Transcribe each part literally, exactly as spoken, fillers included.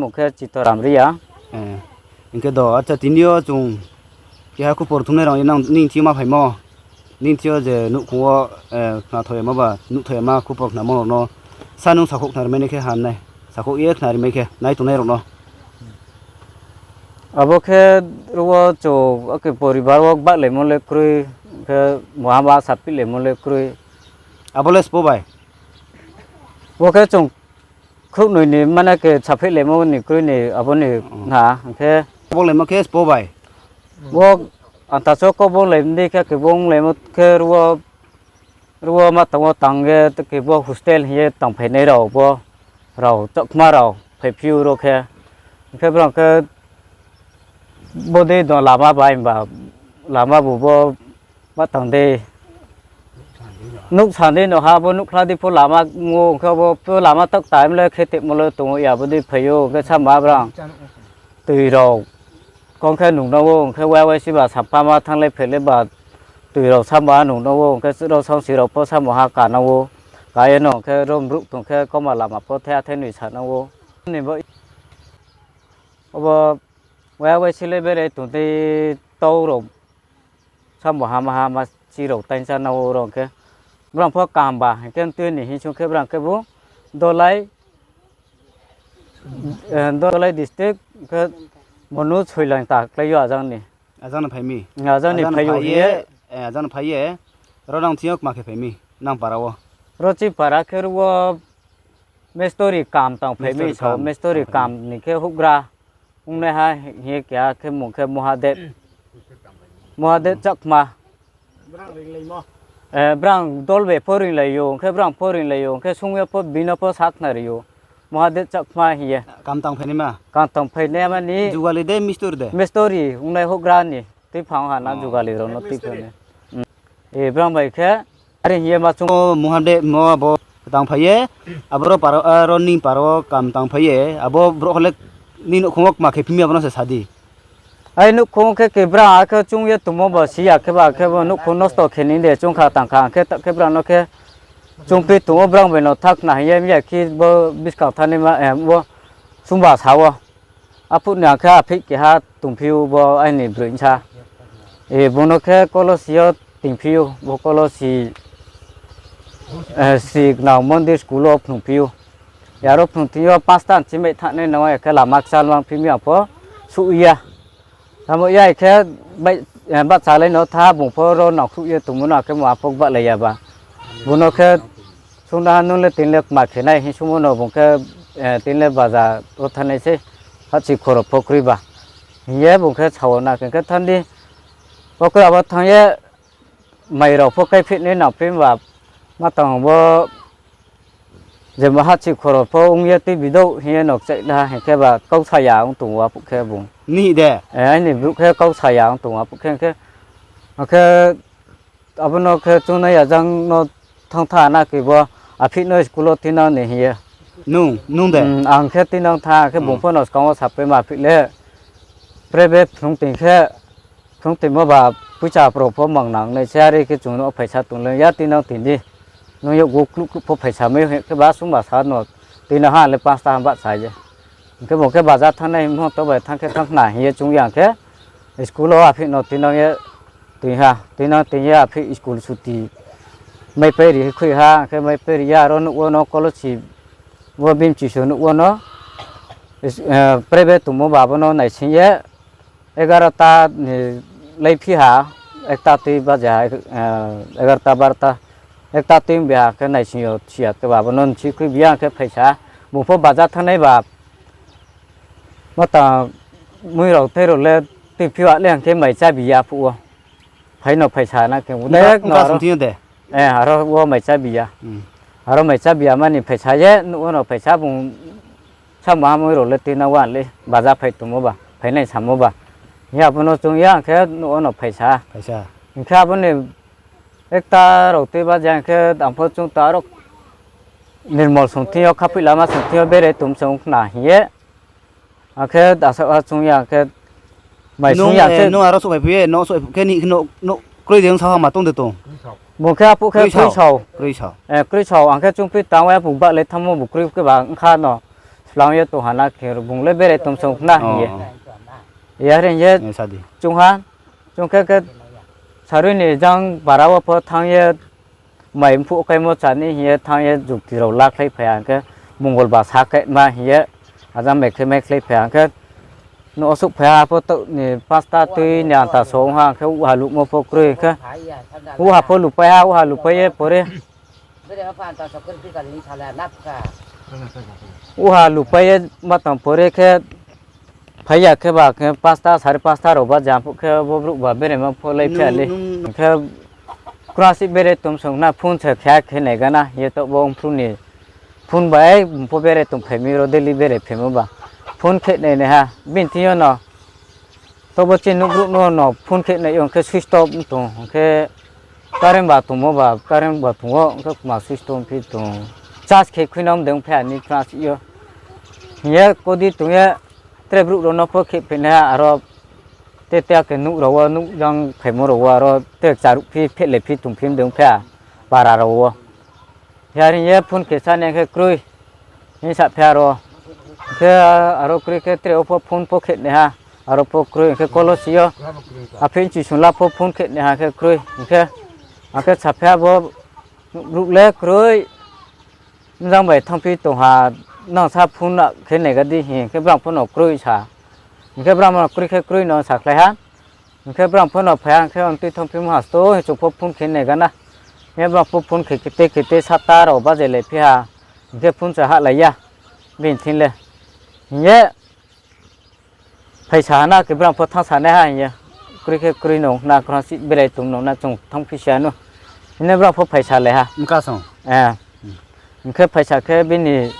Ong khe Chitoram Reang. Hing khe do, acha, tini yo chung keha khupor thumnai rao nang nini thing yo ma phaimo. Nini thing yo je nouhkhong wo, khnathoi yama ba nuhthoi yama khupor khnamo rao no sa nung sakhouh khnari mai nai khe ham nai. Sakhouh ye khnari mai khe nai tongnai rao no. Abo khe ro wo chung, ake poribar wo gbahlaimo le kroi, khe muhama saphihlaimo le kroi. Abo le spo bai? Bo khe chung khrouhnoi ni mane khe saphihlaimo ni kroi ni abo ni na, hing khe. Kobonglaimo khe spo bai? Bo anta cho kobonglai di khe, khe kobonglaimo khe ro wo, ro wo ma tang wo tang ye, khe bo hostel hing ye tangphainai rao bo, rao Chakma rao phaiphi ou ro khe. Hing khe brang khe bodei no lama bai ba, lama bu bo ma tang dei. Nouh sandi no ha bo nuhkhla di pho lama ong ou, hing khe bo pho lama tak time le khe temo le tong ou ya, bodei phai ou, hing khe sama brang. Tui rao kong khe nung nang ou, hing khe wai wai si ba sampha ma thanng le phai le ba tui rao sama nung nang ou, hing khe rao sangsi rao pho samo ha ka nang ou. Ka ye no hing khe rom brouh tong khe kauma lama pho thai athai noi sa nang ou. Ni bo, obo wai wai si le bere tong dei tau rao samo ha ma ha ma chi rao tainsa nang ou ro hing khe. Brang pho kaham ba, hing khe tui ni hing sung khe brang khe bo Dolai, Dolai district khe Monu Soilang ta klái yo ajang ni. Ajang ni phai mi? Ajang ni phai ou hing ye. Ajang ni phai ye. Ro nang thing yo kma khe phai mi, nang para wo? Ro chini para khe ro wo mestori kam tang phai mi, mestori kam ni khe houhgra ongnaiha hing ye keha khe mung khe Mahadev, Mahadev Chakma. Brang dol bai pho ringlai ou, hing khe brang pho ringlai ou, hing khe sung ye pho bino pho sakhnari ou. Mahadev Chakma hing ye. Kam tang phainaima ni. Jugali de, mestori de? Mestori ongnai houhgra ni tuiphang ha na, jugali rao no tuiphang ni. Brang bai khe are hing ye ma chung. Mahadev mo abo tang phai ye, aboro para, aro ni para wo kam tang phai ye, abo brouh le ni nouhkhong wo kma khe phi mi abo no se sa di. Ai nouhkhong khe kebra akhe chung ye tongmo ba si ya khe ba khe bo nouhkhong nosto khe ni de chung kha tang kha, hing khe ta khe brang no khe chung phi tong ou, brang bai no tha khna hing ye mi ya khe bo buskang thanngnaima, bo chungba sa wo. Aphuh ni ang khe aphih keha tongphi ou bo aini broi bsa. Bung no khe kolosi yo tingphi ou, bo kolosi Sri Knao Mondir school wo phrungphi ou. Yaro phrung thing yo pansta ni chimai thanngnai nang ya khe lama kchal mang phi mi ang pho suh ya. Tamo ya khe bahchalai no tha, bung pho ro nangkhruh ye tongmo no akhe mo apho bahlai ya ba. Bung no khe sungna ha, nung le tini le kma khe nai hing sungmo no bung khe, tini le baza wo thanngnai sei, hahchi khoro pho kroi ba. Hing ye bung khe sao na khe, khe thanng di. Bo khe abo thanng ye mai rao pho kaiphih nai nangphi ba, ma tang bo jemo hahchi khoro pho ong ye tuibi douh hing ye no kchaih la hing khe ba kau sa ya ong tong ou aphuh khe bung. Aini brouh khe kau sa ya ong tong ou aphuh khe hing khe, akhe abo no khe chungnai ya jang no thanng tha na khe bo aphih no school wo tuinang ni hing ye. Nung, nung de? Ang khe tuinang tha khe bung pho no skang wo sapaima aphih le. Private phrung ting khe, phrung tingmo ba poicha rao pho mang nang nai se, are khe chung no phaisa tong le ya tuinang ting di. Nung yakgu kluh kluh pho phaisa mai hing khe ba sungba sa no tuinang ha le pansta ha bahcha ye. Hing khe bung khe baza thanngnai hingmo to bai thanng khe thanng khna hing ye chung ya khe school wo aphih no tuinang ye tuiha, tuinang ting ye aphih school suti maipai ri khui ha, hing khe maipai ri ya aro nouh wo no kolosi wo bini chisu nouh wo no, private tongmo ba abo no naising ye egarota ni laiphi ha, ekta tui baja, egarota barota, ekta tui ongbi ha khe naising yo si ya khe ba abo no nsi khui bi ya khe phaisa, bung pho baza thanngnai ba. Mata mui rao tei rao le tuiphi wa le ang khe mai chábi ya phuh wo. Phai no phaisa na khe, aro wo mai chábi ya. Aro mai chábi ya mani phaisa ye, nouh wo no phaisa bung samo ha mui rao le tuinang wa le, baza phai tongmo ba, phainai samo ba. Hing ye abo no chung ya ang khe nouh wo no phaisa. Hing khe abo ni ekta rao tui baja hing khe ang pho chung ta aro Nirmol song thing yo, Khaphoih lama song thing yo bere tong se ong khna hing ye. Ang khe asa ha chung ya khe, mai sung ya khe. Nung aro souhphai phi ye, no souhphai khe ni, no, no, kroi de ong sa ha ma tong de tong? Bung khe aphuh khe kroi sao. Kroi sao. Ang khe chung phi tang wa ya bung bahlai thanngmo bu kroi khe ba ong kha no. plang ye tong ha na khe bung le berai tong song khna hing ye. Yar hing ye chung ha, chung khe khe sarui ni jang para wo pho thanng ye mai mphuh kaimo chá ni hing ye thanng ye jukti rao lakhlai phai ha khe, Mongolbar sa kaima hing ye, ajang mai khe maikhlai phai ha khe, nouh wo souhphai ha pho to ni pasta tui ni anta so ong ha khe, uha luhmo pho kroi khe, uha pho lupai ha, uha lupai ye pore uha lupai ye ma tang pore khe, phai ya khe ba khe pasta, sare pasta rao ba jang phuh khe bo brouh ba beraima pho lai phi ya le. Khe krasi berai tong song na phone se khe khe nai gana ye taoh bo ongphru ni phone bai bung pho berai tong phai mi ro daily berai phaimo ba. Phone khe nai nai ha, bini thing yo no. Taoh bo chini nouh brouh no no phone khe nai yo khe switch off tong khe current ba tongmo ba current ba tong wo khe kma switch off phi tong. Charge khe khui no mdeng phai ya ni krasi yo. Hing ye kodi tong ye tre brouh rao no pho khe phainai ha aro te te ake nouh rao wo nouh jang phaimo rao wo aro te charuh phi phehlai phi tong phi mdeng phai ya para rao wo. Yar hing ye phone khe sa ni khe kroi hing sa phi aro. Khe aro kroi khe tre wo pho phone pho khe nai ha. Aro pho kroi khe kolosi yo. Aphi nchi sung la pho phone khe nai ha khe kroi. Hing khe, akhe sa phi abo brouh le kroi. Mjang bai thanngphi tong ha, nang sa phone khe nai ga di hing khe brang pho no kroi sa. Hing khe brang no kroi khe kroi no sakhlai ha. Hing khe brang pho no phai ha, hing khe ang tui thanngphi mha sto hing chung pho phone khe nai ga na. Hing khe brang pho phone khe kete kete sata rao bajelai phi ha. Hing khe phone se hahlai ya. Bini thing le. Hing ye phaisa ha na khe brang pho thanngsa nai ha hing ye. Kroi khe kroi no na, krasi berai tong no na chung thanngphi si ya no. Hing ye brang pho phaisalai ha. Hing khe phaisa khe bini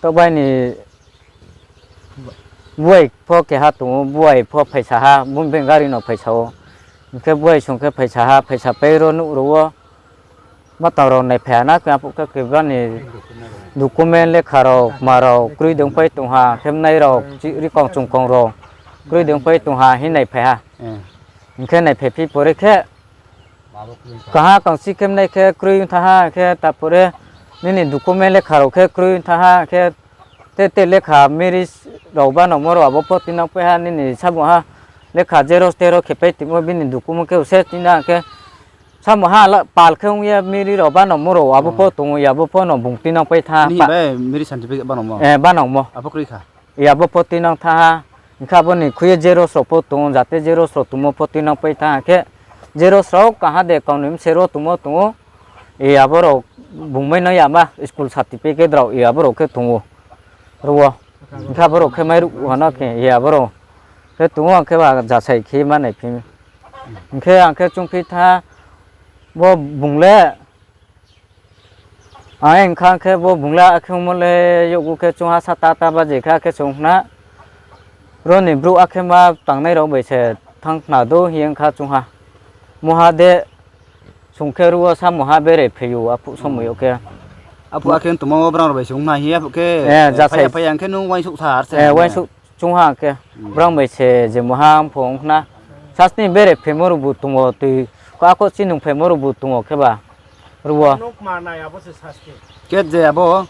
tobai ni buai pho keha tong ou, buai pho phaisa ha, bung beng gari no phaisa ou. Hing khe buai song khe phaisa ha, phaisapai ro nouh rao wo. Ma tang rao naiphai ha na khe, aphuh khe khe brang ni document lekha rao, kma rao, kroi dengpai tong ha, khe mnai rao, rikong chungkong rao, kroi dengpai tong ha, hing naiphai ha. Hing khe naiphaiphi pore khe, kaha kangsi khe mnai khe kroi thanng ha khe, ta pore nini document lekha rao khe kroi thanng ha khe, te te lekha marriage rao banomo rao abo pho tuinang pai ha, nini samung ha lekha xerox terox khe pai timo bini document khe use tuinang khe, samung ha pal khe ong ye marriage rao banomo rao abo pho tong ou, abo pho no bung tuinang pai thanng ha. Banomo. Abo pho tuinang thanng ha. Hing khe abo ni khui ye xerox rao pho tong ou, jate xerox rao tongmo pho tuinang pai thanng ha khe, xerox rao kaha de kaunoi mse ro tongmo tong ou. Abo rao bung mai no yama school certificate rao abo rao khe tong ou. Ro wo. Hing khe abo rao khe mairuh ha no khe abo rao khe tong ou, ang khe ba jasai khe ma naiphi mi. Hing khe ang khe chungphi thanng ha, bo bung le Ang hing kha khe bo bung le akhe ongmo le yakgu khe chung ha sata ta baje khe akhe chung khna. Ro ni brouh akhe ma tangnai rao bai se thanng khna dou hing ye ong kha chung ha. Mungha de sung khe ro wo samung ha berai phai ou aphuh somoi yo khe. Aphuh akhe tongmo wo brang rao bai se ong khna hing ye aphuh khe, jasai phai ya khe nung uaingsouh sa ar se. Uaingsouh chung ha khe. Brang bai se je mungha pho ong khna. Sasni berai phaimo rao bu tong ou, tui kho akho si nung phaimo rao bu tong ou khe ba. Ro wo. Khe je abo,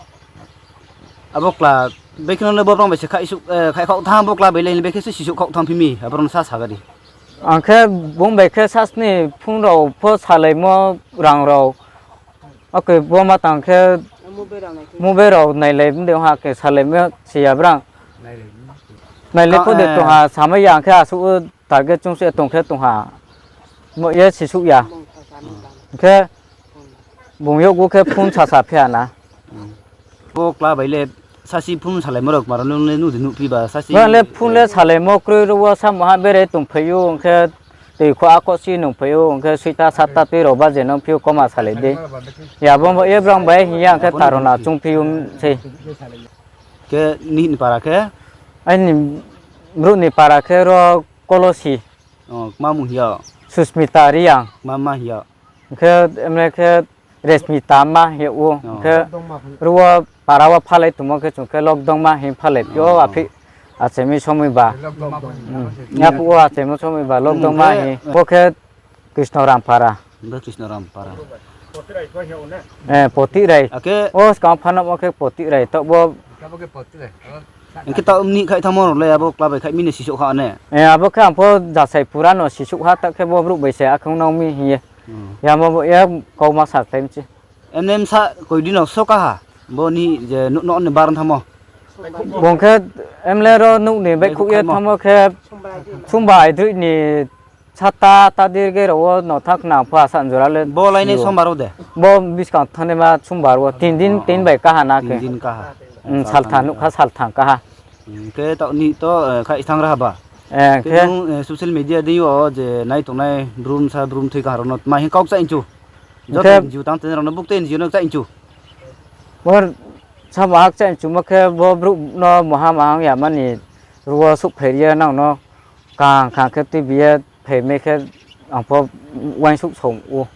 abo kla, bekhe no le bo brang bai se khaihsouh, khaihkhaoh thanng bo kla bai le bekhe se sisouh khaoh thanngphi mi, abo rao no sa sa ga di. Ang khe bung bai khe sasni phone rao pho salaimo rang rao. Ake bo ma tang khe mobile rao nailai mdei ha khe salaimo si ya brang. Nailai pho de tong ha, samai ya ang khe asuh target chung se tong khe tong ha. Mo ye sisouh ya. Hing khe bung yakgu khe phone sasa phi ha na. Bo kla bai le sasi phone salaimo rao kma rao nung le nuh de nuhphi ba sasi. Brang le phone le salaimo kroi ro wo samung ha berai tongphai ou, ong khe tui kho akho si nungphai ou, ong khe soita satta tui rao baje nungphi ou, koma salai di. Abo ye brang bai hing ye ang khe tarona chungphi ou sei. Khe nihih ni para khe? Aini brouh ni para khe ro Kolosi. Kma mung hing ya? Susmita Reang. Kma mma hing ya? Hing khe, emne khe Resmita mma hing yag ou. Hing khe ro wo para wo phalai tongmo khe chung khe Lokdongma hing phalai phi ou, aphi achaimo somoi ba. Yaphuh wo achaimo somoi ba Lokdongma hing. Bo khe Krisnoram para. Poti Rai. O skang phanamo khe Poti Rai. Taoh bo Hing khe taoh mni khaih thanngmo rao le abo kla bai khaih mi ni sisouh ha ne? Abo khe ang pho jasai pura no sisouh ha, taoh khe bo brouh bai se akhong nang mi hing ye. Yamo bo ye kau ma sa khlai mi se. Emne bsa koi di no so kaha, bo ni je nuh no ni bar thanngmo. Bung khe emle ro nuh ni baihkhouh ye thanngmo khe Sumba aidroih ni sata ta dir ge rao wo no thanng khna pho asa jora le. Bo lainai Sumba wo de? Bo buskang thanngnaima Sumba wo tin din, tin bai kaha na khe. Salthang nuh kha, salthang kaha. Khe taoh ni to khaih thanng raha ba? Khe social media deing yo je nai tongnai bru bsa bru mthoi kaha rao no tma hing kau kchaih chu? Joto NGO tang tene rao no bukte NGO no kchaih chu. Bo sabo ha kchaih chumo khe bo brouh no maha maha ong yama ni ru wo souhphai ri ye nang no kaham kaham khe tuibi ye phaimai khe ang pho uaingsouh song ou.